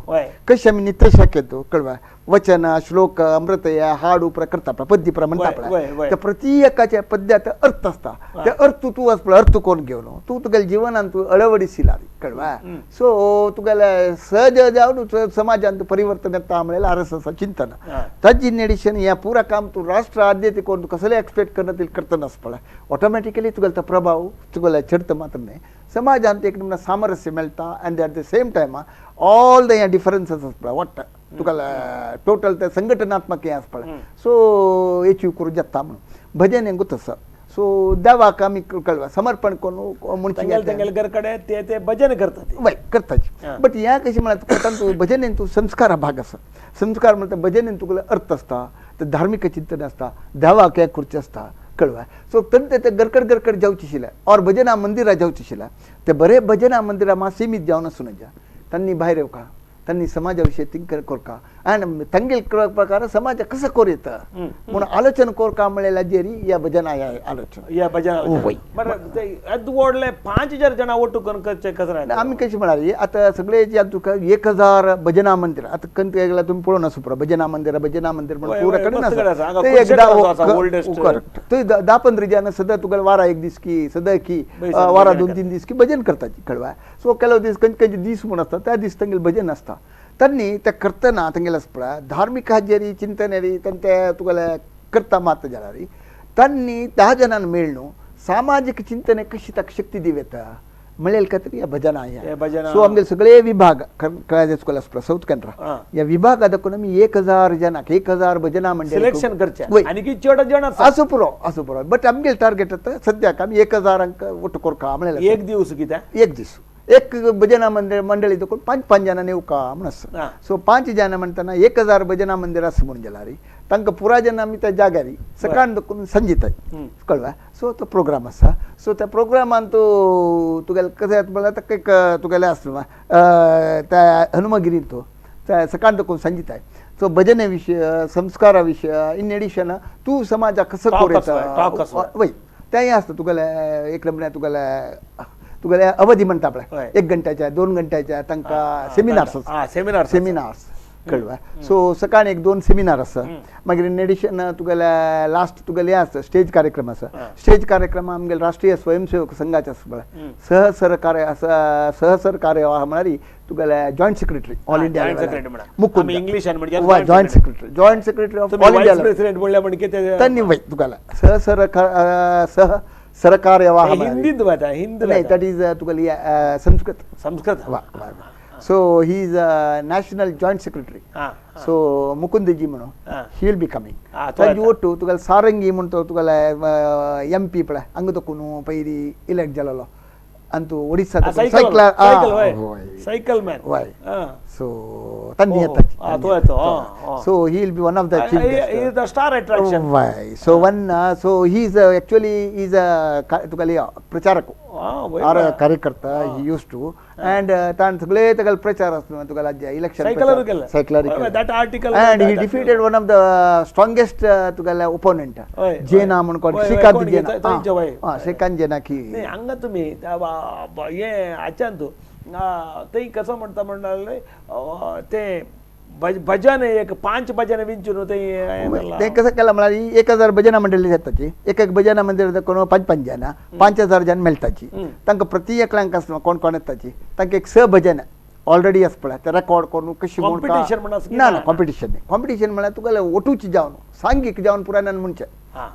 कशें आमी नित्यशाखेंत कळवा वचन श्लोक अमृत हाड उपरा करता पळय पद्य प्रमाण म्हणटा पळय त्या प्रति एकाच्या पद्यात अर्थ आसता ते अर्थ तूं आसा पळय अर्थ कोण घेवन तूं तुगेल्या जिवनान तूं अळवडिशी कळवा. सो तुगेले सहज जावन समाजांत परिवर्तन येता म्हणल्यार आर एस एस चिंतन ताजी इन एडिशन ह्या पुरा काम तूं राष्ट्र आद्यते कोण कसलें एक्सपेक्ट करना ते करतना आसा पळय ऑटोमॅटिकली तुगेलो तो प्रभाव तुगेलो चडता मात्र न्हय समाजांत एक नमुना सामरस्य मेळटा and at the same time all the हे डिफरन्सीस आसा पळय वाडटा तुका टोटल ते संघटनात्मक हें आसा पळय सो एचीव करूं जाता म्हणून भजन हें गोत आसा. सो देवाक आमी कळवा समर्पण करून म्हणचे तेंगेले घर कडेन ते ते भजन करतात वय करताच बट ह्या कशें म्हळ्यार तांतूं भजनेन तूं संस्कारा भाग आसा संस्कार म्हणटा भजनेन तुगेलो अर्थ आसता ते धार्मीक चिंतन आसता देवाक हें करचें आसता कळवा. सो तंटे ते गरकड गरकड जावचे आशिल्ले और भजना मंदिरां जावचे आशिल्ले ते बरे भजना मंदिरां मात सीमीत जावन आसूं नजा तांणी भायर येवका तांणी समाजा विशयी थिंक करका आनी तांगेले प्रकार समाजा कसो करूं येता म्हणून आलोचन करका म्हणल्यार जेरी ह्या भजना ह्या आलोचन ह्या भजना बरें व्हडले 5000 जाणां ಒಟ್ಟು करून करचें कसं आमी कशें म्हळ्यार आतां सगळे जे तुका 1000 भजना मंदिर आतां खंय गेल्यार तुमी पळोवन आसूं पुरो भजना मंदिर भजना मंदिर म्हणून पुरा कडेन आसा ते एकदां करेक्ट थंय 10-15 जाणां सदां तुका वारा एक दीस की सदां की वारा 2-3 दीस की भजन करता कळवा. सो ಕೆಲವು दीस खंयचे खंयचे दीस म्हूण आसता त्या दीस तांगेलें भजन आसता तांणी ते करतना तांगेलें आसा पळय धार्मीक हाजेरी चिंतनेरी ते तुगेले करता मात जाल्यार तांणी 10 जाणांक मेळ्ळू सामाजीक चिंतने कशी ताका शक्ती दिवं येता म्हणलें खातीर ह्या भजना ह्या. सो आमगेले सगळे विभाग कळ्ळे आसा पळय सावथ कॅनरा ह्या विभागा दाखोवन आमी 1000 जाणांक 1000 भजना मंडळ सिलेक्शन करचें आनी चड जाण आसूं पुरो आसूं पुरो बट आमगेले टार्गेट आतां सद्याक आमी 1000 ಒಟ್ಟು ಕೊरका म्हणलें एक दिवस कित्याक एक दीस एक भजना मंडळ मंडळी देखून 5-5 जाणां येवका म्हूण आसा. सो 5 जाणां म्हणटना 1000 भजना मंदिर आसा म्हणून जाल्यार तांकां पुरा जेन्ना आमी त्या जाग्यार सकाळ देखून संजीताय कळ्ळें. सो तो प्रोग्राम आसा सो त्या प्रोग्रामान तूं तुगेलें कशें म्हणल्यार ताका एक तुगेलें आसता त्या हनुमगिरीन तो त्या सकाळ देखून संजीताय सो भजने विशय संस्कारा विशय इन एडिशन तूं समाजाक कसो करूं येता वय तेंय आसता तुगेलें एक म्हळ्यार तुगेलें तुगेले अवधी म्हणटा पळय 1 घंट्याच्या 2 घंट्याच्या तांकां सेमिनार्स आसा सेमिनार्स कळ्ळें. सो सकाळी 1-2 सेमिनार आसा मागीर इन एडिशन तुगेले लास्ट तुगेले हें आसता स्टेज कार्यक्रम आसा स्टेज कार्यक्रम आमगेले राष्ट्रीय स्वयंसेवक संघाचे आसा पळय सहसरकार्य आसा सहसरकार्यवाह म्हळ्यार तुगेले joint secretary all India Mukund इंग्लिशान joint secretary joint secretary of all India president म्हणल्यार तांणी वय तुगेले सहसरकार सह सरकार्यवाह हिंदीत हिंदी नाही that is तुगेली संस्कृत संस्कृत वा. So he is national joint secretary so Mukundji म्हणून he will be coming ताजी ಒಟ್ಟು तुगेले सारंगी म्हणतो तुगेले एम पी पळय हांगा तकून पयली इलेक्ट जालेलो आनी तूं ओडिसा सायकल सायकल मॅन वय सो तांणी येता so he will be one of the chief guest star attraction वय. So one so he is actually is a तुगेले प्रचारक आर कार्यकर्ता ही यूज टू अँड ताण सगळे तगल प्रचार आसलो तुगेला election सायकलर and he defeated one of the strongest तुगेले ओपोनंट जेना म्हणून कोण श्रीकांत जेना श्रीकांत जेना की हांगा तुमी हें हाच्यान तूं थंय कसो म्हणटा म्हणटाले ते भजन एक 5 भजन विंचून ते कसं केलं म्हळ्यार 1000 भजना मंडळी जाताची एक एक भजना मंदिर कोण 5-5 जाणां 5000 जाण मेळटाची तांकां प्रति एकल्यांक आसता कोण कोण येताची तांकां एक 6 भजन ऑलरेडी आसा पळय ते रेकॉर्ड करून कशी कॉम्पिटिशन ना ना कॉम्पिटिशन न्ही. कॉम्पिटिशन म्हळ्यार तुगेले ओटूची जावन सांगीक जावन पुराय म्हणचे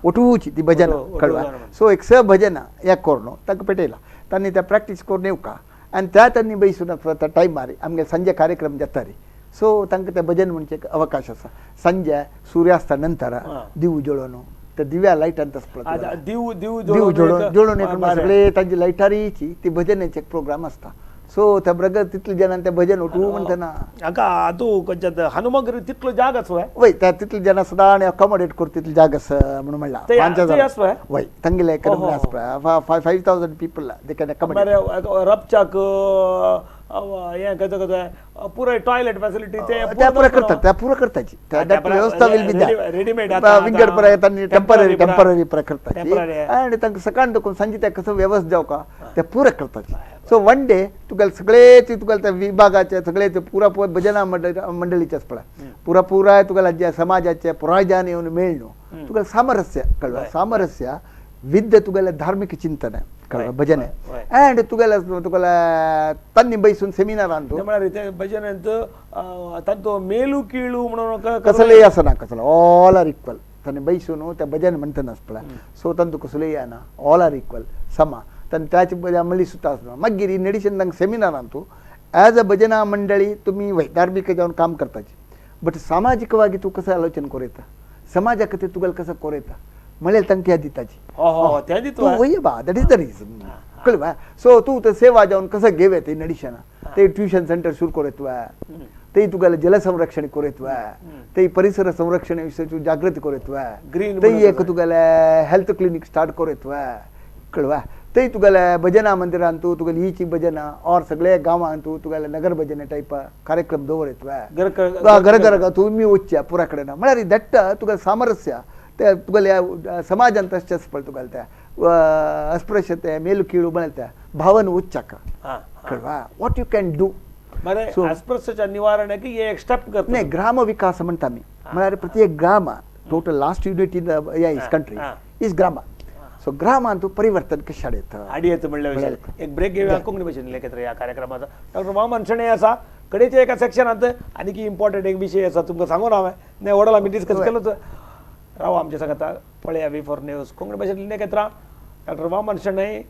ओटूची ती भजन कळवा. सो एक स भजनां एक करून तांकां पेटयला तांणी त्या प्रॅक्टीस करून येवका आनी त्या तांणी बैसून त्या टायमार आमगे संजे कार्यक्रम जाता रे. सो तांकां तें भजन म्हणचे एक अवकाश आसा संजे सूर्यास्ता नंतर दिव जळोवन त्या दिव्या लायटान तसो दिव दिव दिव जळोवन एक सगळे तांची लायटारीची ती भजनाचे एक प्रोग्राम आसता. सो त्या ब्रगर तितले जाणां ते भजन उठू म्हणटना हांगा तूं खंयच्या हनुमगिरी तितलो जाग आसा वय त्या तितले जाणां सदां आनी अकोमोडेट करून तितली जाग आसा म्हणून म्हणला 5000 वय तांगेले आसा 5000 people they can accommodate. रपचाक हें कसं कसं पुराय टॉयलेट फॅसिलिटी ते पुरा करतात त्या पुरा करताची व्यवस्था will be readymade विंगड पुराय तांणी टेंपररी टेंपररी पुरा करताची आनी तांकां सकाळ देखून सांजे त्या कसं व्यवस्था जावका ते पुरा करताची. सो वन डे तुगेले सगळे तुगेले त्या विभागाचे सगळे ते पुरा पुरा भजना मंडळीचे पळय पुरा पुराय तुगेले जे समाजाचे पुराय जाण येवन मेळ्ळो तुगेले सामरस्य कळवा सामरस्य विद्य तुगेले धार्मिक चिंतन कळवा भजन अँड तुगेले तुगेले तांणी बैसून सेमिनार आणतो म्हळ्यार भजनांत तांचो मेलू किळू म्हणून कसलेय आसना कसलो ऑल are equal तांणी बैसून त्या भजन म्हणटना पळय. सो तांचो कसलेय येना ऑल are equal समा तांणी त्याची मळी सुद्दां आसना. मागीर इन एडिशन तांकां सेमिनार आणतो ॲज अ भजना मंडळी तुमी धार्मीक जावन काम करताची बट सामाजिकवागी तूं कसं आलोचन करूं येता समाजा खातीर तुगेलें कसं करूं येता म्हणल्यार तांकां ह्या दिताची तूं वय बा that is the reason कळ्ळें बा. सो तूं ते सेवा जावन कसं घेव येता इन एडिशन ते ट्युशन सेंटर सुरू करूं येता ते तुगेलें जलसंरक्षण करूं येता ते परिसर संरक्षण विशयी तूं जागृती करूं येता ग्रीन ते एक तुगेलें हेल्थ क्लिनीक स्टार्ट करूं येता कळवा. ते तुगेले भजना मंदिरान तूं तुगेले ईची भजना और सगळे गांवांत तूं तुगेले नगर भजने टायप कार्यक्रम दवर येता घर घर तुमी वचच्या पुरा कडेन म्हळ्यार that तुगेलें सामरस्य ते तुगेले समाजान तशेंच पळय तुगेले त्या अस्पृश्यते मेलू किळू म्हळ्यार त्या भावन वचच्याक कळवा what you can do. अस्पृश्यच्या निवारणाक एक स्टेप करता नाही ग्राम विकास म्हणटा आमी म्हळ्यार प्रत्येक ग्राम total last unit in the is country is ग्राम. सो ग्रामांत परिवर्तन कशें हाडयता हाडयेता म्हणल्या विशय एक ब्रेक घेवया कोंकणी भाशेन लेखत ह्या कार्यक्रमाचो. डॉक्टर वामन शणै आसा कडेच्या एका सेक्शनांत आनीक इम्पॉर्टंट एक विशय आसा तुमकां सांगून हांवें नाही व्हडलो आमी डिस्कस केलोच राव आमच्या सांगता पळया V4 news Konkani भाशेंतली नेकेत्रां. डॉक्टर वामन शणै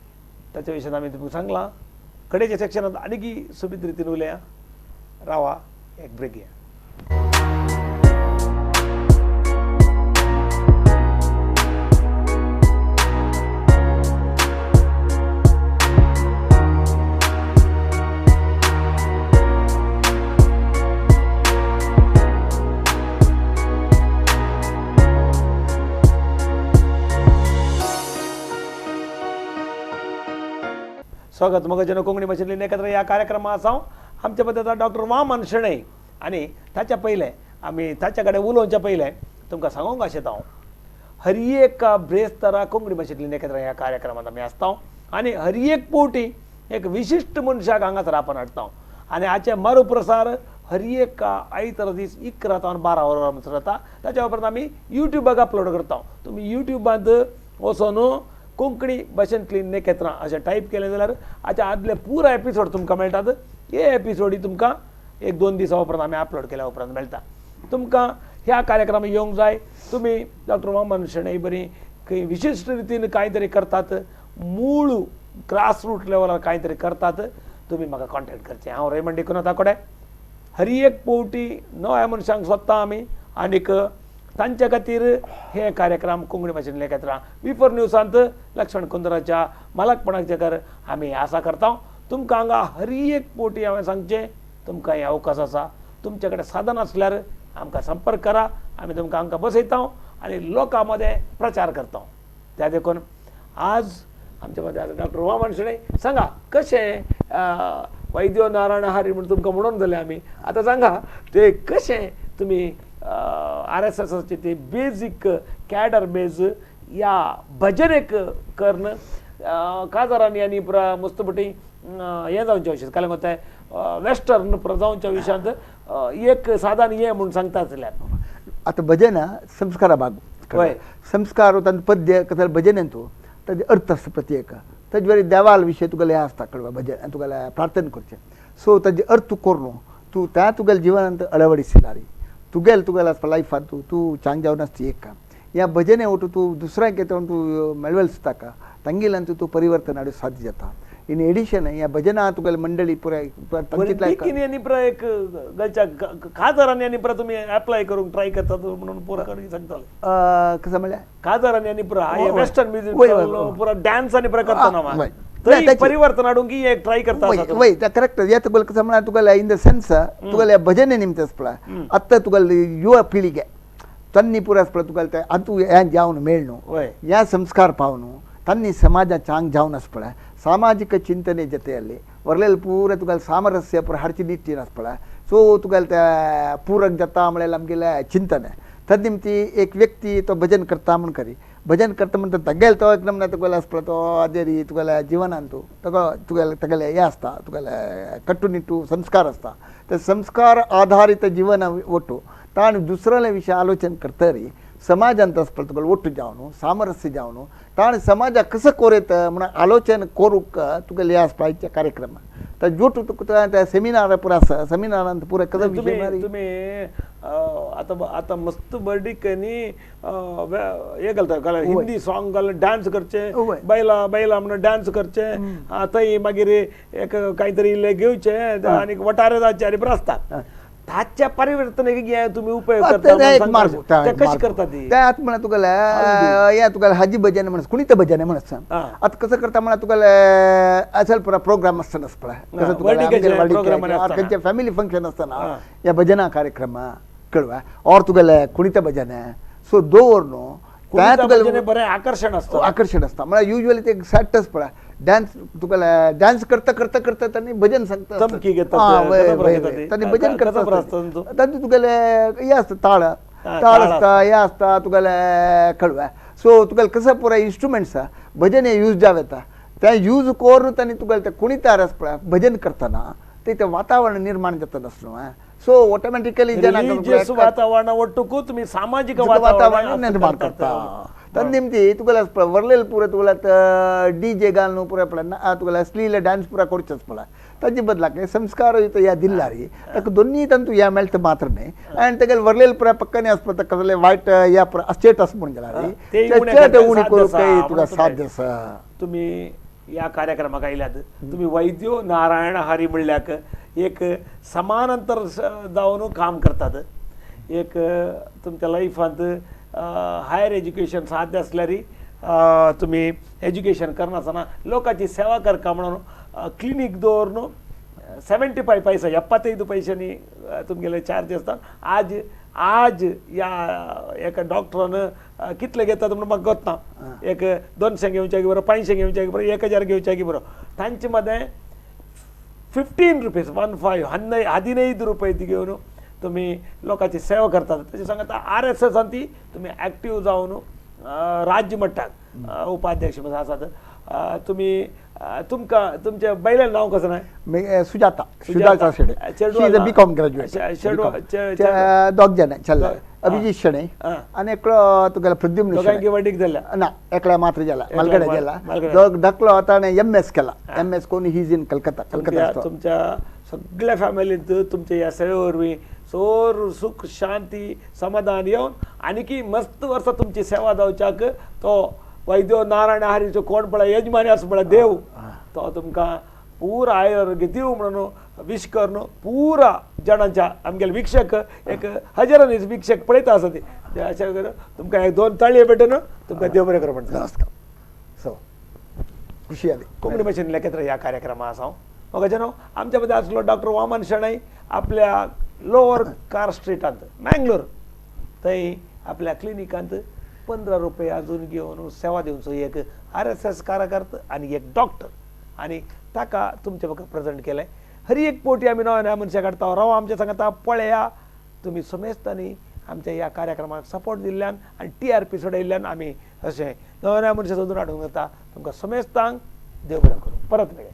ताच्या विशयान आमी तुमकां सांगलां कडेच्या सेक्शनांत आनीक सोबीत रितीन उलया रावा एक ब्रेक घेया. स्वागत मगजन कोंकणी भाशेंतली एकत्र ह्या कार्यक्रमा आसा आमच्या मदीं आतां डॉक्टर वामन शणै आनी ताच्या पयलें आमी ताच्या कडेन उलोवच्या पयलें तुमकां सांगूंक आशेता हांव हर एक ब्रेस्तारा कोंकणी भाशेंतली एकत्र ह्या कार्यक्रमांत आमी आसता आनी हर एक पोवटी एक विशिश्ट मनशाक हांगासर आपण हाडटा आनी हाचे मरुप्रसार हर एक आयतारा दीस 11 तावन 12 वरां म्हणसर जाता. ताच्या उपरांत आमी युट्यूबाक अपलोड करता. तुमी युट्यूबांत वचोन कोंकणी भाशेंतली नेकेत्रां अशें टायप केलें जाल्यार हाच्या आदले पुरा एपिसोड तुमकां मेळटात. हे एपिसोड तुमकां 1-2 दिसां उपरांत आमी अपलोड केल्या उपरांत मेळटा. तुमकां ह्या कार्यक्रमाक येवंक जाय तुमी डॉक्टर वामन शणै बरी खंय विशिश्ट रितीन कांय तरी करतात मूळ ग्रासरूट लेवलार कांय तरी करतात तुमी म्हाका कॉन्टेक्ट करचें. हांव रेमंड डिकुन्हा कडेन हर एक पोवटी नव्या मनशांक सोदता आमी आनीक तांच्या खातीर हे कार्यक्रम कोंकणी भाशेन लेखतरा V4 न्यूजांत लक्ष्मण कुंदराच्या मालकपणाचे कर आमी आसा करता. तुमकां हांगा हर एक पोटी हांवें सांगचें तुमकां हे अवकाश आसा तुमचे कडेन साधन आसल्यार आमकां संपर्क करा आमी तुमकां हांकां बसयता आनी लोकां मदें प्रचार करता. त्या देखून आज आमच्या मदें आसा डॉक्टर वामन शणै. सांगा कशें वैद्य नारायण हरी म्हूण तुमकां म्हणून जालें आमी आतां सांगा ते कशें तुमी RSSचे ते बेजीक कॅडर बेज या भजनेक कर्ण काजारांनी आनी पुरा मस्तपटी हें जावच्या विशयांत काल वेस्टर्न पुरा जावच्या विशयांत एक साधारण हें म्हूण सांगता जाल्यार आतां भजन संस्कारा भाग संस्कार तांचो पद्य कसो भजन तूं ताजे अर्थ आसता प्रत्येक ताजे बरें देवाल विशय तुगेलें हें आसता कळवा भजन तुगेलें प्रार्थना करचें सो ताजे अर्थ करून तूं त्या तुगेल्या जिवनांत अळवडिसिलारी तुगेल तुगेल आसपा लायफान तूं तूं चांग जावन आसता एक काम ह्या भजने वटू तूं दुसऱ्यांक येता तूं मेळवेल ताका तांगेल्यान तूं परिवर्तन हाडूंक साध्य जाता. इन एडिशन ह्या भजना तुगेले मंडळी पुराय एक खाजरांनी आनी पुरा तुमी एप्लाय करूंक ट्राय करतात म्हणून पुरा सांगताले कसं म्हणल्यार खाजरांनी आनी पुरा वेस्टर्न म्युझिक पुरा डान्स आनी पुरा करता परिवर्तन हाडूंक की एक ट्राय करता. वय त्या करेक्ट ह्या तुगेले कसं म्हळ्यार तुगेले इन the sense तुगेले भजने निमते आसपळा आत्तां तुगेले युवा पिळगे तन्नी पुरा आसपळा तुगेले ते आतां हें जावन मेळ न्हू ह्या संस्कार पाव न्हू ತನ್ನಿ ಸಮಾಜ ಚಾಂಗ್ ಜಾವನ್ ಅಸ್ಪಳ ಸಾಮಾಜಿಕ ಚಿಂತನೆ ಜೊತೆಯಲ್ಲಿ ವರ್ಲೆಲ್ ಪೂರ ತುಗಲ್ ಸಾಮರಸ್ಯ ಪೂರ ಹರ್ಚಿ ನಿಟ್ಟಿನ ಅಸ್ಪಳ ಸೊ ತುಗಲ್ ಪೂರक जाता म्हळ्यार आमगेले चिंतन तद निमती एक व्यक्ती तो भजन करता म्हूण करी भजन करता म्हणटा तगेल तो एक नमूना तुगेलो आसपळा तो अदेरी तुगेल्या जिवनान तूं तुका तुगेले तगेले हें आसता तुगेले कट्टुनिट्टू संस्कार आसता ते संस्कार आधारित जीवन ಒಟ್ಟು ताण दुसऱ्याल्या विशय आलोचन करतरी समाजांत आसपळा तुगेलो ಒಟ್ಟು जावन सामरस्य जावन ताण समाजाक कसो कोरेत म्हणून आलोचन करूंक तुगेले हे आसपाचे कार्यक्रम तर जोटू तुका त्या सेमिनार पुरा आसा सेमिनारांत पुरा कसो विशय तुमी आतां आतां मस्त बर्डीक न्ही हे घालता हिंदी सॉंग घालून डांस करचे बैला बैला म्हणून डांस करचे थंय मागीर एक कांय तरी इल्लें घेवचें आनी वटारे जावचे आनी बरें आसता ताच्या परिवर्तन तुम्ही उपयोग करता कशी करता ती त्या आत म्हणा तुका या तुका हाजी भजन म्हणस कुणीत भजन म्हणस आता कसं करता म्हणा तुका असेल पुरा प्रोग्राम असताना कसं तुका फॅमिली फंक्शन असताना या भजना कार्यक्रम कळवा और तुगेले कुणीत भजन सो दोवर न्हू बरें आकर्षण असता आकर्षण असता म्हळ्यार युजली ते सॅटच पळय डान्स तुका डान्स करता करता करता त्यांनी भजन सांगता त्यांनी भजन करता तांचे तुगेले हे आसता ताळ ताळ आसता हे आसता तुगेले कळवा सो तुगेले कसं पुराय इन्स्ट्रुमेंट्स भजन हे यूज जावं येता ते यूज करून तांणी तुगेले ते कुणीतार आसता पळय भजन करतना ते वातावरण निर्माण जाता न्हू सो ऑटोमॅटिकली रिलीजियस वातावरण ಒಟ್ಟುಕು तुम्ही सामाजिक वातावरण निर्माण करता. तर निमती तुका वरलेल पुरा तुका डी जे घालून पुरा पळय तुका अश्लील डान्स पुरा करचेच पळय ताजे बदलाक संस्कार ह्या दिल्ला रे ताका दोन्ही तांतू ह्या मेळटा मात्र न्हय आनी तेगेले वरलेल पुरा पक्कानी आसपा ताका कसले वायट ह्या पुरा स्टेटस म्हूण गेला रे ते उणी करूंक तुका साध्य आसा. तुमी ह्या कार्यक्रमाक आयल्यात तुमी वैद्यो नारायण हरी म्हणल्याक एक समानांतर जावन काम करतात एक तुमच्या लायफांत हायर एज्युकेशन साध्य आसल्यार तुमी एज्युकेशन करनासतना लोकांची सेवा करका म्हणून क्लिनीक दवरून 75 पैसा 75 पैशांनी तुमगेले चार्ज आसता. आज आज ह्या एका डॉक्टरान कितले घेतात म्हणून म्हाका गोत ना एक 200 घेवच्याक बरो 500 घेवच्याक बरो 1000 घेवच्याक बरो तांचे मदें 15 रुपीज 15 15 रुपये घेवन तुमी लोकांची सेवा करतात. तशें सांगता RSS ती तुमी एक्टीव जावन राज्य मट्टाक उपाध्यक्ष म्हणून आसात. तुमी तुमकां तुमच्या बैलान नांव कसं ना Sujata Sujata Shede she is a BCom graduate दोग जाण चल्ला अभिजीत शेणे आनी एकलो तुगेलो प्रद्युम्न दोगांकी वडीक जाल्या ना एकल्या मात्र जाला मालगडे जाला दोग धाकलो ताणें MS केला MS कोण he is in Calcutta Calcutta. तुमच्या सगळ्या फॅमिलींत तुमच्या ह्या सेवे वरवीं सोर सुख शांती समाधान येवन आनीकी मस्त वर्सां तुमची सेवा जावच्याक तो वैद्य नारायण हरीचो कोण पळय यजमानी आसा पळय देव तो तुमकां पुरा आयुर्य दिवं म्हणून विश करून पुरा जाणांच्या आमगेले वीक्षक एक हजारांनी वीक्षक पळयता आसा ते अशें करून तुमकां एक 2 ताळये भेटून तुमकां देव बरें करूं म्हणटा. नमस्कार सो खुशी जाली कोंकणी भाशेन लेखेत्र ह्या कार्यक्रमा आसा हांव म्हाका जेन्ना आमच्या मदें आसलो डॉक्टर वामन शणै आपल्या लोवर कार स्ट्रिटांत मँगलोर थंय आपल्या क्लिनिकांत 15 रुपये अजून घेवन सेवा दिवचो एक RSS कार्यकर्ता आनी एक डॉक्टर आनी ताका तुमच्या म्हाका प्रेजेंट केलें. हर एक पोटी आमी नव्या नव्या मनशां काडटा राव आमच्या सांगता पळया तुमी समेस्तांनी आमच्या ह्या कार्यक्रमाक सपोर्ट दिल्ल्यान आनी TRP सोडयल्ल्यान आमी अशें नव्या नव्या मनशां सोदून हाडूंक जाता. तुमकां समेस्तांक देव बरें करूं. परत मेळया.